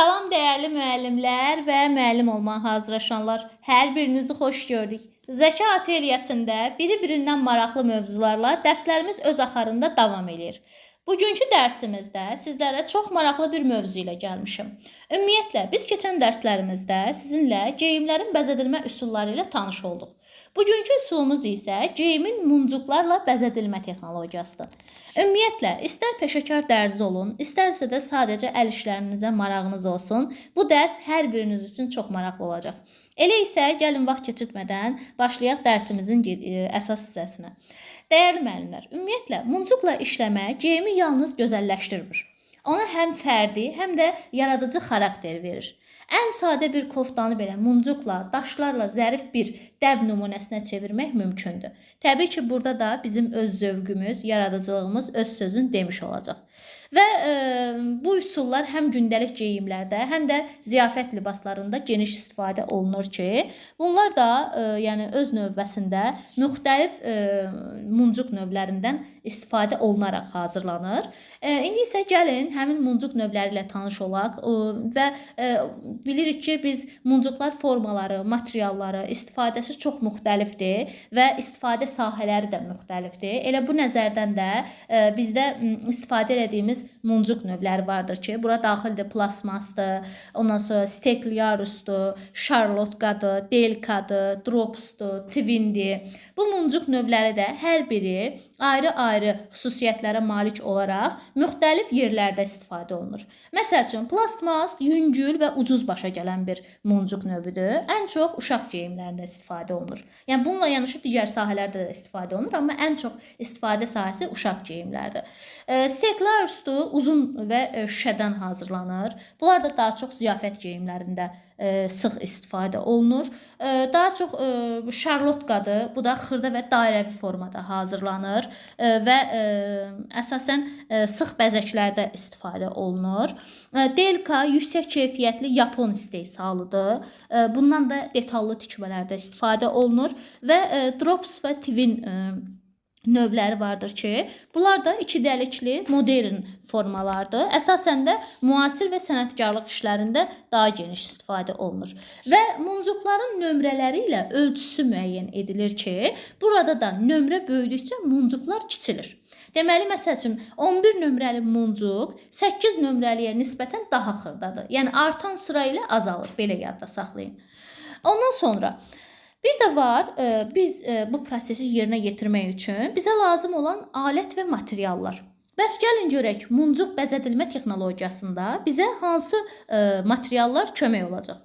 Salam dəyərli müəllimlər və müəllim olmağa hazırlaşanlar. Hər birinizi xoş gördük. Zəka Atelyəsində biri-birindən maraqlı mövzularla dərslərimiz öz axarında davam eləyir. Bugünkü dərsimizdə sizlərə çox maraqlı bir mövzu ilə gəlmişim. Ümumiyyətlə, biz keçən dərslərimizdə sizinlə geyimlərin bəzədilmə üsulları ilə tanış olduq. Bugünkü üsulumuz isə geyimin muncuqlarla bəzədilmə texnologiyasıdır. Ümumiyyətlə, istər peşəkar dərzi olun, istərsə də sadəcə əl işlərinizə marağınız olsun, bu dərs hər biriniz üçün çox maraqlı olacaq. Elə isə gəlin vaxt keçirtmədən başlayaq dərsimizin əsas hissəsinə. Dəyərli müəllimlər, ümumiyyətlə, muncuqla işləmə geyimi yalnız gözəlləşdirmir. Ona həm fərdi, həm də yaradıcı xarakter verir. Ən sadə bir koftanı belə muncuqla, daşlarla zərif bir dəb nümunəsinə çevirmək mümkündür. Təbii ki, burada da bizim öz zövqümüz, yaradıcılığımız öz sözünü demiş olacaq. Və bu üsullar həm gündəlik geyimlərdə, həm də ziyafət libaslarında geniş istifadə olunur ki, bunlar da yəni öz növbəsində müxtəlif muncuq növlərindən istifadə olunaraq hazırlanır. İndi isə gəlin həmin muncuq növləri ilə tanış olaq və bilirik ki, biz muncuqlar formaları, materialları, istifadəsi çox müxtəlifdir və istifadə sahələri də müxtəlifdir. Elə bu nəzərdən də bizdə istifadə elədiyimiz muncuq növləri vardır ki, bura daxildir plastmasdır, ondan sonra steklyarusdur, şarlotkadır, delkadır, dropsdur, twindir. Bu muncuq növləri də hər biri ayrı-ayrı xüsusiyyətlərə malik olaraq müxtəlif yerlərdə istifadə olunur. Məsəl üçün, plastmas yüngül və ucuz başa gələn bir muncuq növüdür. Ən çox uşaq geyimlərində istifadə olunur. Yəni bununla yanaşı digər sahələrdə də istifadə olunur, amma ən çox istifadə sahəsi uşaq geyimlərdir. Steklarusdur, uzun və şüşədən hazırlanır. Bunlar da daha çox ziyafət geyimlərində sıx istifadə olunur. Daha çox şarlotkadır. Bu da xırda və dairəvi formada hazırlanır və əsasən sıx bəzəklərdə istifadə olunur. Delka yüksək keyfiyyətli yapon istehsalıdır. Bundan da detallı tikmələrdə istifadə olunur və drops və twin növləri vardır ki, bunlar da iki dəlikli modern formalardır. Əsasən də müasir və sənətkarlıq işlərində daha geniş istifadə olunur. Və muncuqların nömrələri ilə ölçüsü müəyyən edilir ki, burada da nömrə böyüdükcə muncuqlar kiçilir. Deməli, məsəl üçün, 11 nömrəli muncuq 8 nömrəliyə nisbətən daha xırdadır. Yəni, artan sıra ilə azalır. Belə yadda saxlayın. Ondan sonra bir də var, biz bu prosesi yerinə yetirmək üçün bizə lazım olan alət və materiallar. Bəs gəlin görək, muncuq bəzədilmə texnologiyasında bizə hansı materiallar kömək olacaq?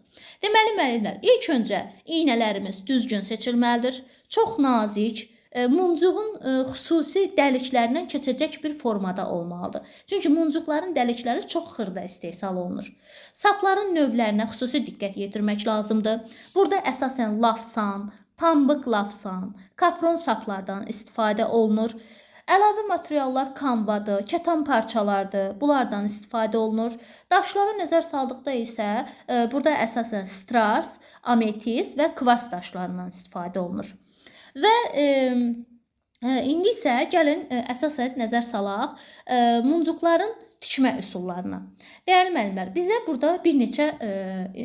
Deməli, müəllimlər, ilk öncə iynələrimiz düzgün seçilməlidir. Çox nazik, muncuğun xüsusi dəliklərindən keçəcək bir formada olmalıdır. Çünki muncuqların dəlikləri çox xırda istehsal olunur. Sapların növlərinə xüsusi diqqət yetirmək lazımdır. Burada əsasən lavsan, pambıq lavsan, kapron saplardan istifadə olunur. Əlavə materiallar kanvadır, kətan parçalardır. Bunlardan istifadə olunur. Daşlara nəzər saldıqda isə burada əsasən stras, ametist və kvars daşlarından istifadə olunur. Və indi isə gəlin əsasən nəzər salaq muncuqların tikmə üsullarına. Dəyərli müəllimlər, bizə burada bir neçə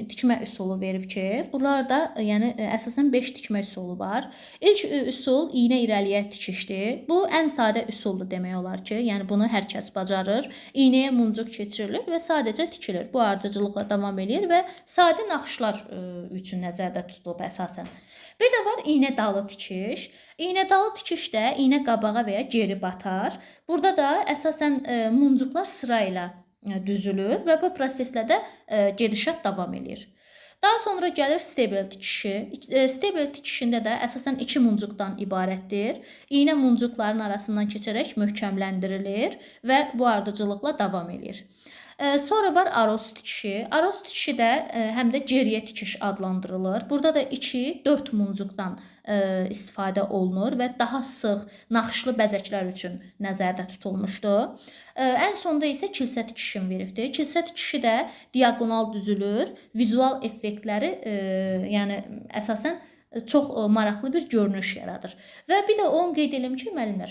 tikmə üsulu verib ki, bunlar da yəni əsasən 5 tikmə üsulu var. İlk üsul iynə irəliyə tikişdir. Bu ən sadə üsuldur demək olar ki, yəni bunu hər kəs bacarır. İynəyə muncuq keçirilir və sadəcə tikilir. Bu ardıcılıqla davam eləyir və sadə naxışlar üçün nəzərdə tutulub əsasən. Bir də var iynə dalı tikiş. İynə dalı tikişdə iynə qabağa və ya geri batar. Burada da əsasən muncuqlar sırayla düzülür və bu proseslə də gedişat davam eləyir. Daha sonra gəlir stebel tikişi. Stebel tikişində də əsasən 2 muncuqdan ibarətdir. İynə muncuqların arasından keçərək möhkəmləndirilir və bu ardıcılıqla davam eləyir. Sonra var aros tikişi. Aros tikişi də həm də geriyə tikiş adlandırılır. Burada da 2-4 muncuqdan istifadə olunur və daha sıx naxışlı bəzəklər üçün nəzərdə tutulmuşdur. Ən sonda isə kilsə tikişini veribdir. Kilsə tikişi də diaqonal düzülür. Vizual effektləri yəni əsasən Çox maraqlı bir görünüş yaradır. Və bir də onu qeyd edim ki, müəllimlər,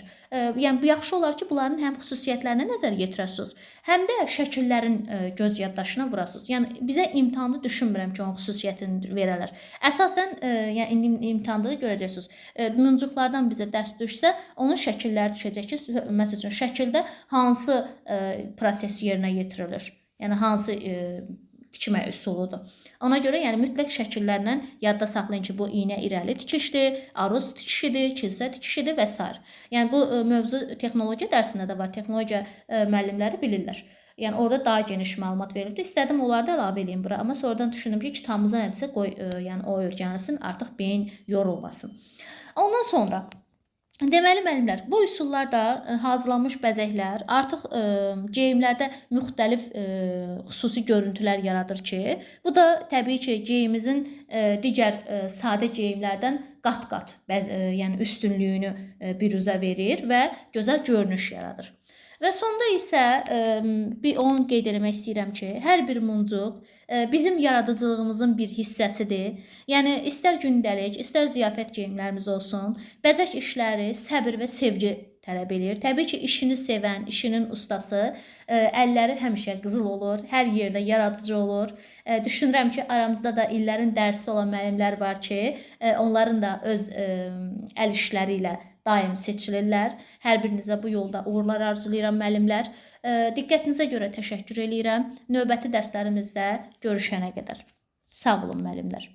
yəni bu yaxşı olar ki, bunların həm xüsusiyyətlərinə nəzər yetirəsiniz, həm də şəkillərin göz yaddaşına vurasınız. Yəni bizə imtahanda düşünmürəm ki, onun xüsusiyyətini verərlər. Əsasən, yəni indi imtahanda da görəcəksiniz. Muncuqlardan bizə dərs düşsə, onun şəkilləri düşəcək ki, məsəl üçün şəkildə hansı proses yerinə yetirilir. Yəni hansı tikmə üsuludur. Ona görə yəni mütləq şəkillərlə yadda saxlayın ki, bu iynə irəli tikişdir, aruz tikişidir, kilsə tikişidir və s. Yəni bu mövzu texnologiya dərsində də var. Texnologiya müəllimləri bilirlər. Yəni orada daha geniş məlumat verilibdir. İstədim onları da əlavə eləyim bura, amma sonradan düşündüm ki, kitabımıza nədirsə qoy, yəni o öyrənilsin, artıq beyin yorulmasın. Ondan sonra deməli müəllimlər, bu üsullarda hazırlanmış bəzəklər artıq geyimlərdə müxtəlif xüsusi görüntülər yaradır ki, bu da təbii ki, geyimimizin digər sadə geyimlərdən qat-qat yəni üstünlüyünü biruzə verir və gözəl görünüş yaradır. Və sonda isə bir onu qeyd eləmək istəyirəm ki, hər bir muncuq bizim yaradıcılığımızın bir hissəsidir. Yəni istər gündəlik, istər ziyafət geyimlərimiz olsun, bəzək işləri səbir və sevgi tələb eləyir. Təbii ki, işini sevən, işinin ustası əlləri həmişə qızıl olur, hər yerdə yaradıcı olur. Düşünürəm ki, aramızda da illərin dərsi olan müəllimlər var ki, onların da öz əl işləri ilə daim seçilirlər. Hər birinizə bu yolda uğurlar arzulayıram müəllimlər. Diqqətinizə görə təşəkkür eləyirəm. Növbəti dərslərimizdə görüşənə qədər. Sağ olun müəllimlər.